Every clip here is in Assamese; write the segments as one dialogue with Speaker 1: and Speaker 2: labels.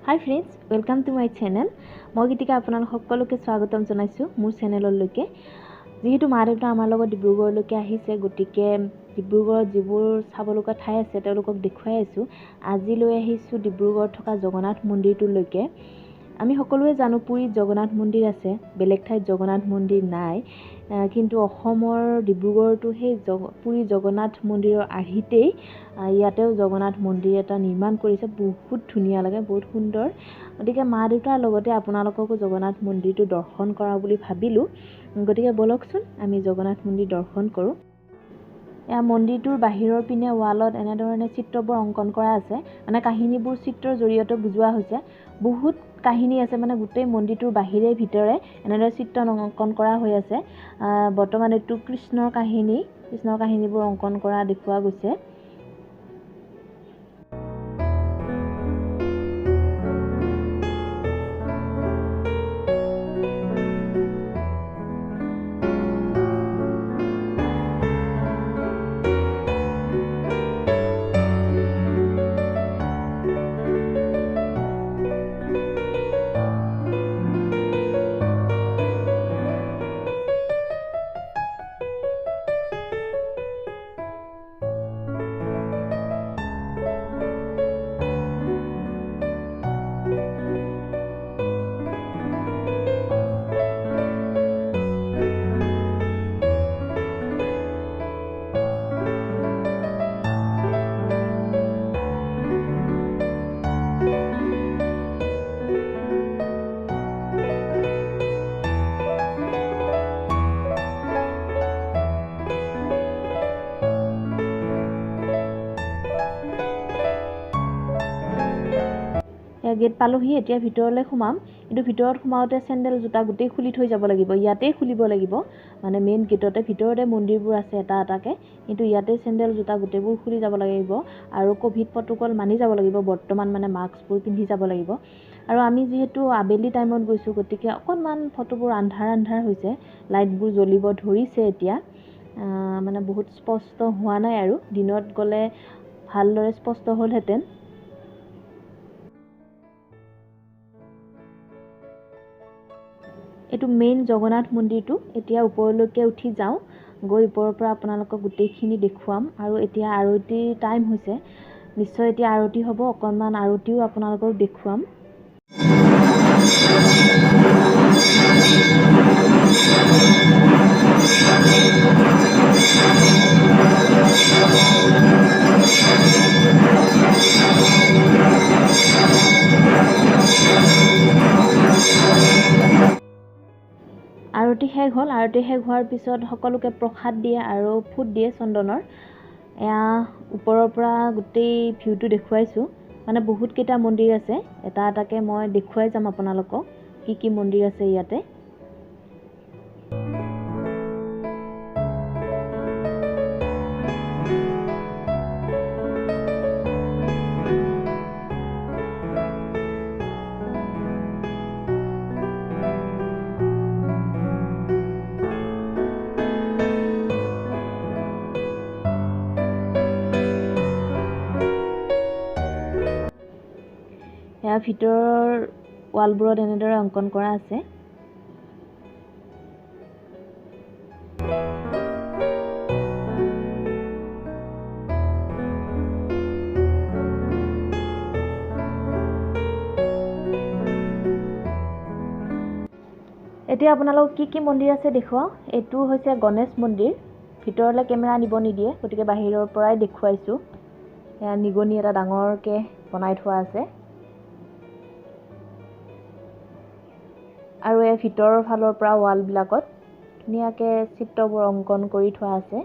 Speaker 1: Hi friends, welcome to my channel. মই গীতিকা আপোনালোক সকলোকে স্বাগতম জনাইছোঁ মোৰ চেনেললৈকে। যিহেতু মা দেউতা আমাৰ লগত ডিব্ৰুগড়লৈকে আহিছে, গতিকে ডিব্ৰুগড়ত যিবোৰ চাব লগা ঠাই আছে তেওঁলোকক দেখুৱাই আছোঁ। আজি লৈ আহিছোঁ ডিব্ৰুগড়ত থকা জগন্নাথ মন্দিৰটোলৈকে। আমি সকলোৱে জানো পুৰীত জগন্নাথ মন্দিৰ আছে, বেলেগ ঠাইত জগন্নাথ মন্দিৰ নাই। কিন্তু অসমৰ ডিব্ৰুগড়তো সেই পুৰী জগন্নাথ মন্দিৰৰ আৰ্হিতেই ইয়াতেও জগন্নাথ মন্দিৰ এটা নিৰ্মাণ কৰিছে। বহুত ধুনীয়া লাগে, বহুত সুন্দৰ। গতিকে মা দেউতাৰ লগতে আপোনালোককো জগন্নাথ মন্দিৰটো দৰ্শন কৰা বুলি ভাবিলোঁ। গতিকে ব'লকচোন আমি জগন্নাথ মন্দিৰ দৰ্শন কৰোঁ। এয়া মন্দিৰটোৰ বাহিৰৰ পিনে ৱালত এনেধৰণে চিত্ৰবোৰ অংকন কৰা আছে, মানে কাহিনীবোৰ চিত্ৰৰ জৰিয়তে বুজোৱা হৈছে। বহুত কাহিনী আছে, মানে গোটেই মন্দিৰটোৰ বাহিৰে ভিতৰে এনেদৰে চিত্ৰ অংকন কৰা হৈ আছে। বৰ্তমান এইটো কৃষ্ণৰ কাহিনী, কৃষ্ণৰ কাহিনীবোৰ অংকন কৰা দেখুওৱা গৈছে। গেট পালোহি, এতিয়া ভিতৰলৈ সোমাম। কিন্তু ভিতৰত সোমাওঁতে চেণ্ডেল জোতা গোটেই খুলি থৈ যাব লাগিব, ইয়াতেই খুলিব লাগিব, মানে মেইন গেটতে। ভিতৰতে মন্দিৰবোৰ আছে এটা এটাকৈ, কিন্তু ইয়াতে চেণ্ডেল জোতা গোটেইবোৰ খুলি যাব লাগিব আৰু ক'ভিড প্ৰট'কল মানি যাব লাগিব। বৰ্তমান মানে মাস্কবোৰ পিন্ধি যাব লাগিব। আৰু আমি যিহেতু আবেলি টাইমত গৈছোঁ, গতিকে অকণমান ফটোবোৰ আন্ধাৰ আন্ধাৰ হৈছে, লাইটবোৰ জ্বলিব ধৰিছে এতিয়া, মানে বহুত স্পষ্ট হোৱা নাই। আৰু দিনত গ'লে ভালদৰে স্পষ্ট হ'লহেঁতেন। এইটো মেইন জগন্নাথ মন্দিৰটো। এতিয়া ওপৰলৈকে উঠি যাওঁ, গৈ ওপৰৰ পৰা আপোনালোকক গোটেইখিনি দেখুৱাম। আৰু এতিয়া আৰতিৰ টাইম হৈছে, নিশ্চয় এতিয়া আৰতি হ'ব, অকণমান আৰতিও আপোনালোকক দেখুৱাম। আৰতি শেষ হ'ল। আৰতি শেষ হোৱাৰ পিছত সকলোকে প্ৰসাদ দিয়ে আৰু ফুট দিয়ে চন্দনৰ। এয়া ওপৰৰ পৰা গোটেই ভিউটো দেখুৱাইছোঁ, মানে বহুতকেইটা মন্দিৰ আছে, এটা এটাকৈ মই দেখুৱাই যাম আপোনালোকক কি কি মন্দিৰ আছে ইয়াতে। ইয়াৰ ভিতৰৰ ৱালবোৰত এনেদৰে অংকন কৰা আছে। এতিয়া আপোনালোক কি কি মন্দিৰ আছে দেখুৱাওঁ। এইটো হৈছে গণেশ মন্দিৰ। ভিতৰলৈ কেমেৰা নিব নিদিয়ে, গতিকে বাহিৰৰ পৰাই দেখুৱাইছোঁ। এয়া নিগনি এটা ডাঙৰকৈ বনাই থোৱা আছে। আৰু এই ভিতৰৰ ফালৰ পৰা ৱালবিলাকত ধুনীয়াকৈ চিত্ৰবোৰ অংকন কৰি থোৱা আছে।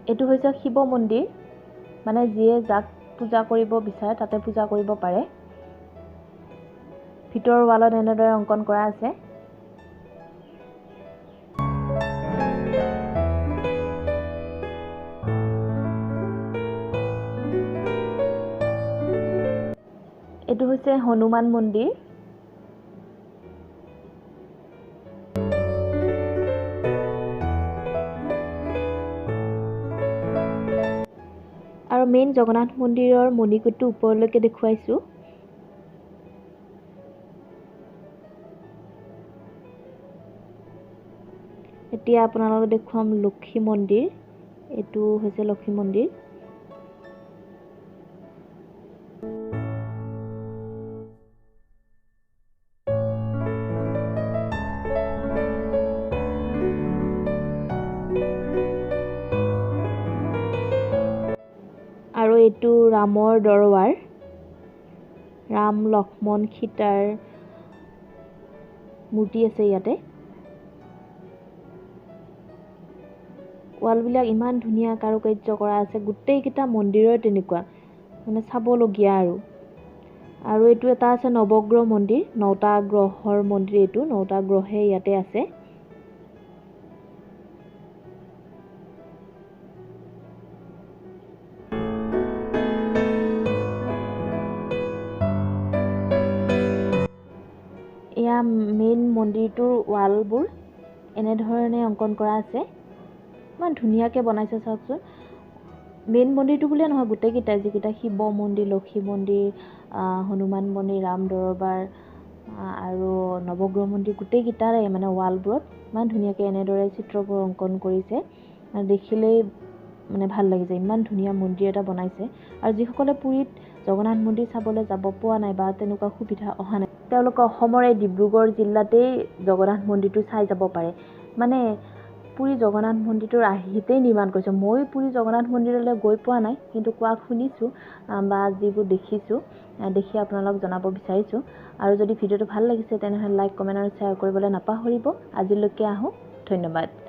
Speaker 1: এইটো হৈছে শিৱ মন্দিৰ, মানে যিয়ে যাক পূজা কৰিব বিচাৰে তাতে পূজা কৰিব পাৰে। ভিতৰৰ ৱালত এনেদৰে অংকন কৰা আছে। এইটো হৈছে হনুমান মন্দিৰ। আৰু মেইন জগন্নাথ মন্দিৰৰ মণিকূটটো ওপৰলৈকে দেখুৱাইছোঁ। এতিয়া আপোনালোকক দেখুৱাম লক্ষী মন্দিৰ। এইটো হৈছে লক্ষী মন্দিৰ। আৰু এইটো ৰামৰ দৰবাৰ, ৰাম লক্ষ্মণ সীতাৰ মূৰ্তি আছে ইয়াতে। ৱালবিলাক ইমান ধুনীয়া কাৰুকাৰ্য কৰা আছে, গোটেইকেইটা মন্দিৰৰ তেনেকুৱা, মানে চাবলগীয়া। আৰু আৰু এইটো এটা আছে নৱগ্ৰহ মন্দিৰ, নটা গ্ৰহৰ মন্দিৰ এইটো, নটা গ্ৰহে ইয়াতে আছে। এয়া মেইন মন্দিৰটোৰ ৱালবোৰ এনেধৰণে অংকন কৰা আছে, ইমান ধুনীয়াকৈ বনাইছে চাওকচোন। মেইন মন্দিৰটো বুলিয়ে নহয়, গোটেইকেইটা যিকেইটা শিৱ মন্দিৰ, লক্ষী মন্দিৰ, হনুমান মন্দিৰ, ৰাম দৰবাৰ আৰু নৱগ্ৰহ মন্দিৰ, গোটেইকেইটাৰে মানে ৱালবোৰত ইমান ধুনীয়াকৈ এনেদৰে চিত্ৰবোৰ অংকন কৰিছে, দেখিলেই মানে ভাল লাগি যায়। ইমান ধুনীয়া মন্দিৰ এটা বনাইছে। আৰু যিসকলে পুৰীত জগন্নাথ মন্দিৰ চাবলৈ যাব পোৱা নাই বা তেনেকুৱা সুবিধা অহা নাই, তেওঁলোকে অসমৰ এই ডিব্ৰুগড় জিলাতেই জগন্নাথ মন্দিৰটো চাই যাব পাৰে। মানে পুৰী জগন্নাথ মন্দিৰটোৰ আৰ্হিতেই নিৰ্মাণ কৰিছে। মই পুৰী জগন্নাথ মন্দিৰলৈ গৈ পোৱা নাই, কিন্তু কোৱা শুনিছোঁ বা যিবোৰ দেখিছোঁ দেখি আপোনালোকক জনাব বিচাৰিছোঁ। আৰু যদি ভিডিঅ'টো ভাল লাগিছে তেনেহ'লে লাইক, কমেণ্ট আৰু শ্বেয়াৰ কৰিবলৈ নাপাহৰিব। আজিলৈকে আহোঁ, ধন্যবাদ।